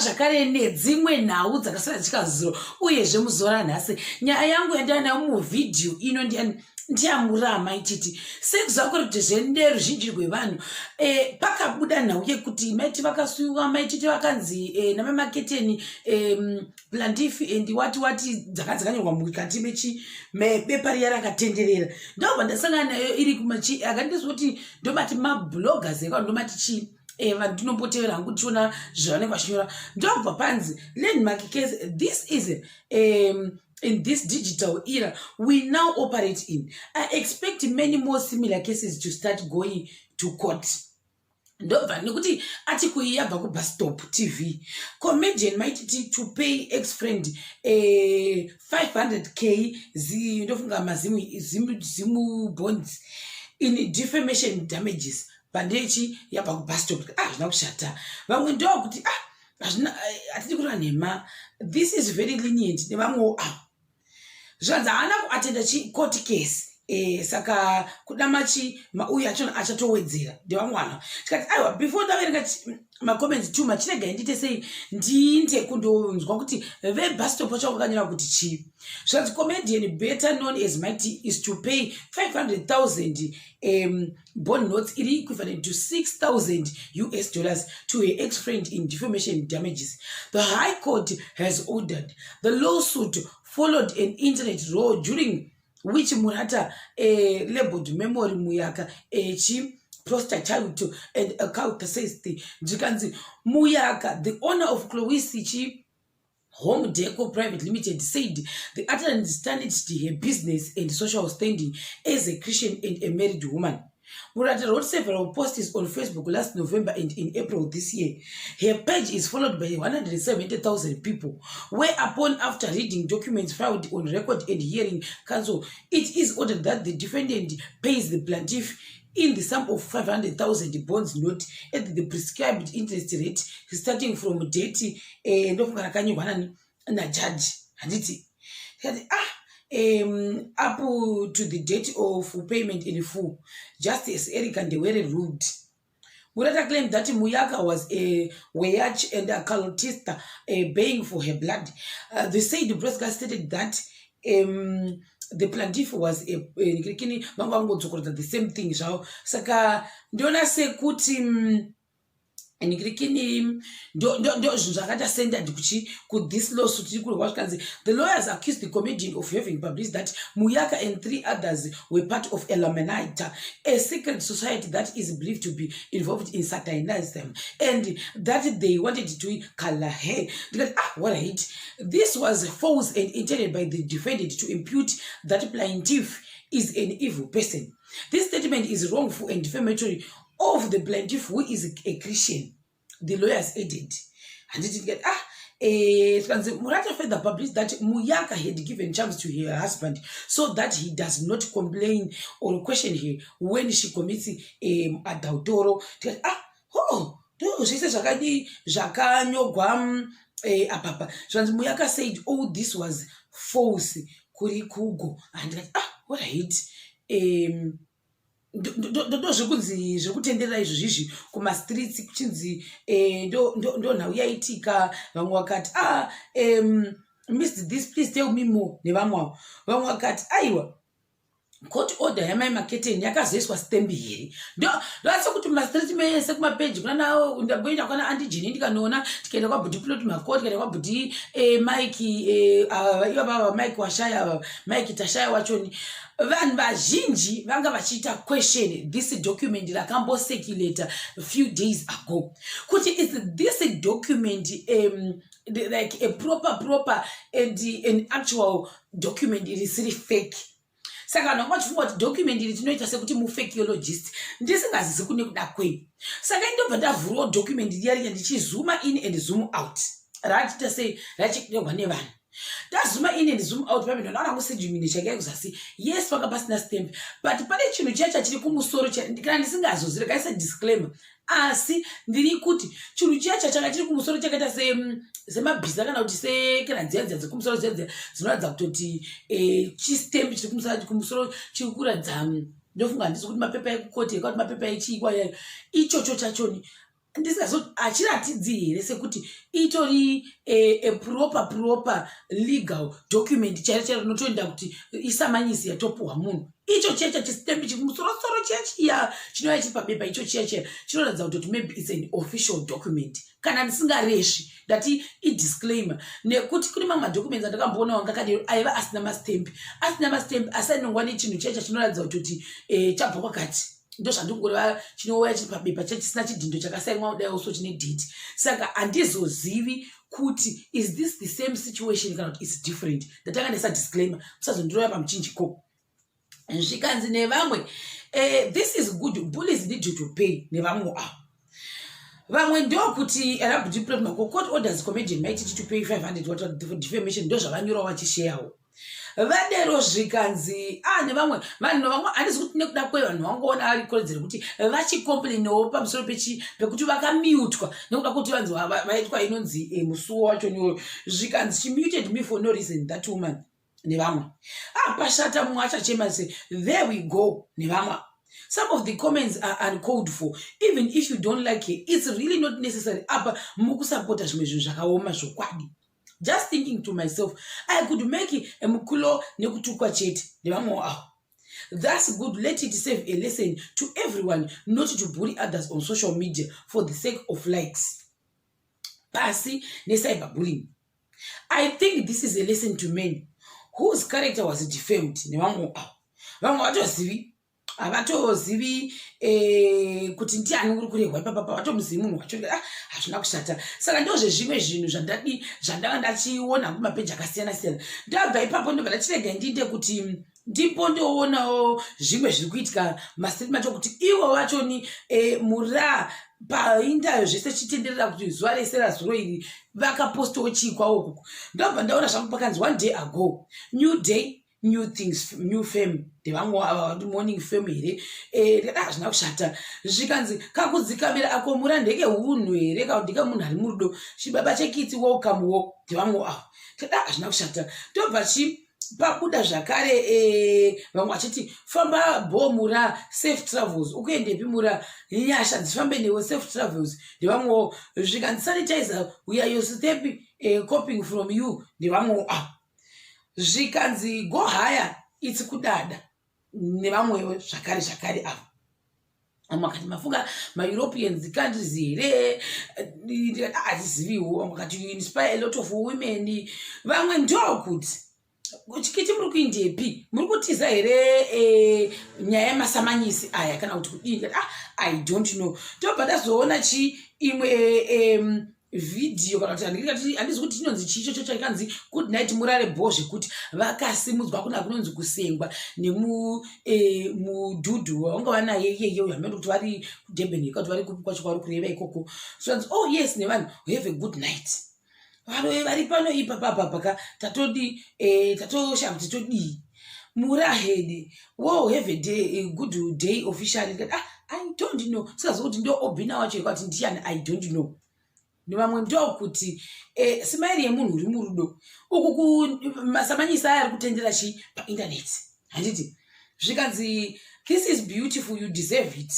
Zvakare nedzimwe nhau dzakasara dzichikazuro uyezve muzuva ranhasi. Nyaya yangu yandava nayo muvhidhiyo ino ndiyani? Ndiyamura Maititi. Sekuziva kuri kuti zvende ruzhinji rwevanhu, pakabuda nhau yekuti Maiti vakasuiwa, Maititi vakanzi namamaketeni plantifi and wati wati dzaka dzakanyorwa mukati mechi mebepa riya rakatenderera. Ndobva ndasangana nayo iri kumachi akandizwa kuti ndomati mabloggers eka ndomati chii, vandinombotevera hangu tichiona zvavanenge vachinyora. Ndobva panzi, "Landmark case this is in this digital era we now operate in. I expect many more similar cases to start going to court." Ndobva nekuti article iyi yabva kuBustop TV. Comedian Maititi to pay ex friend 500K, ndofunga mazimu bonds, in defamation damages. Pandechi yabva kuBustop. Ah, hazvina kushata. Vamwe ndokuti, ah, hazvina, hatidi kureva nhema, this is very lenient nevamwewo avo. Zvanzi haana kuatenda chicourt case, saka kuda machi mauyu achona achatowedzera ndevamwe vanhu. Tikati aiwa, before ndaverenga macomments too much, chiregai ndiite sei, ndiinde kundonzwa kuti veBustop vacho vakanyora kuti chii. Zvanzi, "Comedian better known as Mighty is to pay 500,000 bond notes iri equivalent to US$6,000 to her ex-friend in defamation damages, the High Court has ordered. The lawsuit followed an internet row during which Murata labeled Memory Muyaka a chi prostitute and a cultist." Ndikanzi Muyaka, the owner of Chloe chi Home Deco Private Limited, said the utterance tarnished her business and social standing as a Christian and a married woman. Murata wrote several posts on Facebook last November and in April this year. Her page is followed by 170,000 people, whereupon, after reading documents filed on record and hearing counsel, it is ordered that the defendant pays the plaintiff in the sum of 500,000 bonds note at the prescribed interest rate starting from date, ndofunga rakanyorwa nani, najaji, handiti? Tikati, ah, up to the date of payment in full, Justice Erica Ndewere ruled. Murata claimed that Muyaka was a witch and a cultist baying for her blood. The said broadcast stated that the plaintiff was a kini vanga vangodzokorodza the same thing zvavo. Saka ndiona sekuti nikirikini ndo zvinhu zvakaita centered kuchi kuthis lawsuit iri kurwa. Zvikanzi, "The lawyers accused the comedian of having published that Muyaka and three others were part of Illuminati, a secret society that is believed to be involved in Satanism, and that they wanted to color her." Ndikati, ah, alright. "This was false and intended by the defendant to impute that plaintiff is an evil person. This statement is wrongful and defamatory of the plaintiff, who is a Christian," the lawyers added. Handiti? Ndikati, ah, zvikanzi, "Murata further published that Muyaka had given charms to her husband so that he does not complain or question her when she commits adultery." Tikati, ah, oh, ndo zvese zvakadi zvakanyogwa apapa. Zvanzi, "Muyaka said all this was false." Kuri kugo, handikati, ah, alright, ndo zvekunzi zviri kutenderera izvo zvizvi kumastreets, kuchinzi ndo nhau yaitika. Vamwe vakati, ah, missed this, please tell me more, nevamwe avo. Vamwe vakati, aiwa, court order yamai Maketeni yakazoiswa stamp here? Ndoatse kuti mumastreet mese kumapeji kunana ndamboenda kwana Andijini, ndikanoona, tikaenda kwabhuti Plot Mako, tikaenda kwabhuti Mike, ivava Mike Washaya, ava Mike Tashaya wachoni, vanhu vazhinji vanga vachiita question this document rakambocirculata few days ago, kuti is this document like a proper and an actual document risiri fake? Saka vanhu vanga vachifunga kuti document iri tinoita sekuti mufakeologist, ndisingazisi kune kuda kwei. Saka indobva ndavhurawo document riya riya, ndichizuma in and zoom out, rachiita sei, rachinyorwa nevanhu. Ndazuma in and zoom out pamene ndaona kusejumine chake kuzasi. Yes, panga pasina stamp, but pane chinhu chiya chachiri kumusoro. Kana ndisingazozvi, rekaisa disclaimer, asi ndiri kuti chinhu chiya chachanga chiri kumusoro chakaita semabhiza kana kuti sekana dziya dziya dzekumusoro, dziya dziya dzinoratidza kutoti chistamp chiri kumusoro chiri kuratidza, ndofunga handisi kuti mapepa ekukoti eka kuti mapepa echiikwa yayo, ichocho chachoni. Ndisingazo hachiratidzi here sekuti itori a proper legal document chairo chairo rinotoenda kuti isamanyisi yatopuhwa munhu? Icho chiya chachistamp chikumusorosoro chiya chiya chinouya chiri pabepa, icho chiya chiya chinoratidza kuti maybe it's an official document, kana ndisingaresvi. Ndati idisclaimer, nekuti kune mamwe madocuments andakamboona wanga akadero aiva asina mastamp, asi ainongwa nechinhu chiya chachinoratidza kuti chabva kwakati. Ndo zvandingoreva, chinouya chiri pabepa chachisina chidhindo chakasainwa kudai so chine date. Saka handizozivi kuti is this the same situation kana kuti it's different. Ndatanga ndesa disclaimer, musazondiroya pamuchinjiko. Zvikanzi nevamwe, this is good, bullies need to pay, nevamwe avo. Vamwe ndokuti rabudiplatmako court orders comedian Mai Titi to pay 500 what for defamation. Ndo zvavanyorawo vachisharewo vadero. Zvikanzi a nevamwe vanhu vamwe, handisi kuti nekuda kwevanhu vangoona ari kodzero kuti vachicomplainewo pamusoro pekuti vakamutwa nekuda kwekuti vanzi vaitwa inonzi musuwo wacho niwoyo. Zvikanzi, "She muted me for no reason, that woman," nevamwe. Ah, pashata, mumwe achachema se, "There we go," nevamwe. Some of the comments are uncalled for. Even if you don't like it, it's really not necessary. Apa mukusapota zvimwe zvinhu zvakaoma zvokwadi. Just thinking to myself, I could make a mukulo nekutukwa chete, nevamwewo avo. That's good. Let it serve a lesson to everyone not to bully others on social media for the sake of likes. Pasi necyberbullying. I think this is a lesson to men whose character was defamed, nevamwe avo. Vamwe vatozivi, havatozivi kuti ndiani uri kurehwa ipapapa, vatomuzivi munhu wacho. Ah, hazvina kushata. Saka ndozvezvimwe zvinhu zvandadi zvandanga ndachiona kumapeji akasiyana siyana. Ndabva ipapo ndobva ndachirega ndinde kuti ndipo ndoonawo zvimwe zviri kuitika mastreet macho, kuti ivo vachoni mura paindayo zvese chitenderera kuti zuva rese razuro iri vakapostawo chii kwavo ukuku. Ndobva ndaona zvangu pakanzi, "One day ago, new day, new things, new fame," ndevamwe ava, morning fame here? Ndikati hazvina kushata. Zvikanzi, "Kakudzikamira ako mura ndeke hunhu here kana ndeke munhu ari murudo? Chibaba chekitsi, welcome wo," ndevamwe avo. Tikati hazvina kushata. Tobva chi pabuda zvakare vamwe vachiti, "Famba bo mura, safe travels, ukuendepi mura? Nyasha dzifambe newe, safe travels," ndevamwewo. Zvikanzi, "Sanitizer, we are your step coping from you," ndevamwewo avo. Zvikanzi, "Go higher, it's kudada," nevamwewo zvakare zvakare avo. Vamwe vakati, "Mafunga maEuropeans countries here?" Ndikati hatiziviwo. Vamwe vakati, "You inspire a lot of women." Vamwe ndokuti, "Chikiti muri kuindepi? Muri kutiza here nyaya yemasamanyisi aya kana kuti kudini?" Ah, I don't know. Tobva ndazoona chi imwe vhidhiyo kana kuti handizi kuti chinonzi chii chocho chakanzi, "Good night murare bho," zvekuti vakasimudzwa kuna kunonzi kusengwa nemudhudhu wavanga vanaye iyeye uyo. Hameno kuti vari kuDurban kuti vari kupi kwacho kwavari kureva ikoko. So anzi, "Oh yes," nevanhu, "Have a good night." Vanhu vari pano ipapapapaka tatodi tatoshaya kuti todii. Murahede wo, have a day, a good day officially. Ah, I don't know, singazi kuti ndo Obina wacho kuti ndiani, I don't know. Nevamwe ndokuti smile yemunhu uri murudo uku masamanyisa aya ari kutendera chi paindaneti, handiti? Zvikanzi, "This is beautiful, you deserve it."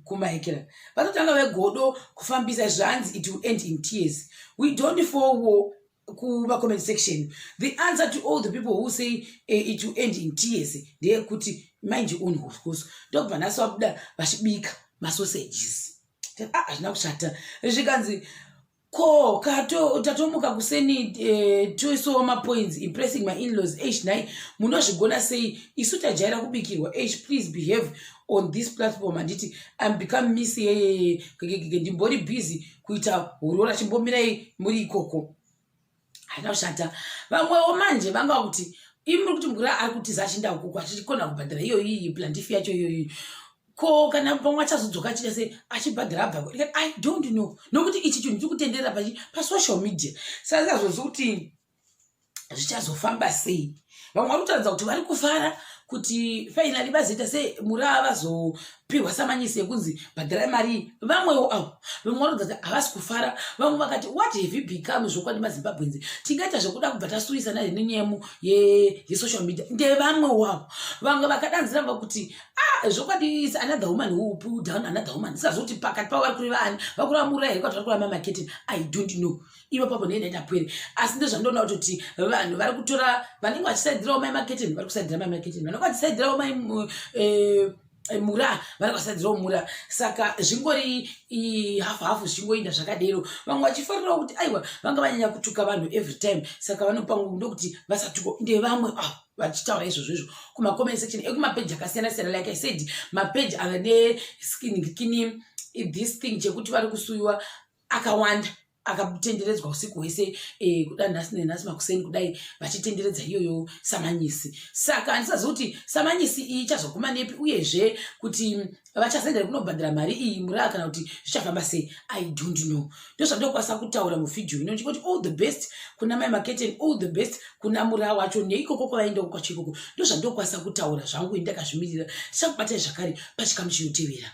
Kumaikira vatotanga vegodo kufambisa zvanzi, "It will end in tears. We don't follow kuma-comment section." The answer to all the people who say it will end in tears ndeyekuti mind your own horse. Ndokubva nhasi vabuda vachibika masausages. Ah, hazvina kushata. Zvikanzi, "Ko kato tatomuka kuseni toisawo mapoints, impressing my inlaws h 9. Munozvigona sei? Isu tajaira kubikirwa h. Please behave on this platform." Handiti I'm become miss ndimbori busy kuita hurora, chimbomirai muri ikoko. Haina kushata. Vamwewo manje vanga kuti, "Imi muri kuti mukura ari kutiza achienda ukoko achikona kubhadhara iyoyi plaintiff yacho iyoyi, ko kana pamwe achazodzoka achita sei achibhadhara abva?" I don't know, nokuti ichi chinhu chiri kutenderera pasocial media, saka ndingazozi kuti zvichazofamba sei. Vamwe vari kutaridza kuti vari kufara kuti finally vazoita se Mura vazopiwa samanyisi yekunzi bhadharai mari. Vamwewo avo, vamwe vari kuratidza kuti havasi kufara. Vamwe vakati, "What have you become?" Zvokwadi, maZimbabweans, tingaita zvekuda kubva tasuwisana nenyaya yesocial media. Ndevamwewo avo. Vamwe vakadanzira vakuti, "Ah, zvokwadi is another woman who pull down another woman." Singazi pakati pavo vari kureva ani, vakureva Mura here, kwati vari kureva mamaketini, I don't know. Ivo papo ndee ndaita pwere, asi ndezvandoona kutoti vanhu vari kutora, vanenge vachisaidzirawo mai maketini, vari kusaidzira mai maketini, vanenge vachisaidzirawo mai Mura, vari kusaidzirawo Mura. Saka zvingori hafu hafu, zvichingoenda zvakadero. Vamwe vachifarirawo kuti aiwa, vanga vanyanya kutuka vanhu every time, saka vanopa ndokuti vasatukwa. Ndevamwe avo vachitaura izvozvo izvo kumacomment section ekumapeji akasiyana siyana. Like I said, mapeji ava neskini, this thing chekuti vari kusuyiwa akawanda, akatenderedzwa usiku hwese, kuda nhasi nenhasi makuseni kudai vachitenderedza iyoyo samanyisi. Saka handisazivi kuti samanyisi iyi ichazoguma nepi, uyezve kuti vachazoenda kunobhadhara mari iyi Mura, kana kuti zvichafamba sei, I don't know. Ndozvandokwanisa kutaura muvhidhiyo ino, ndichingoti all the best kuna mai Maketen, all the best kuna Mura wacho neikoko kwavaendako kwacho ikoko. Ndozvandokwanisa kutaura zvangu, indakazvimirira. Tichakubatai zvakare pachikamu chinotevera.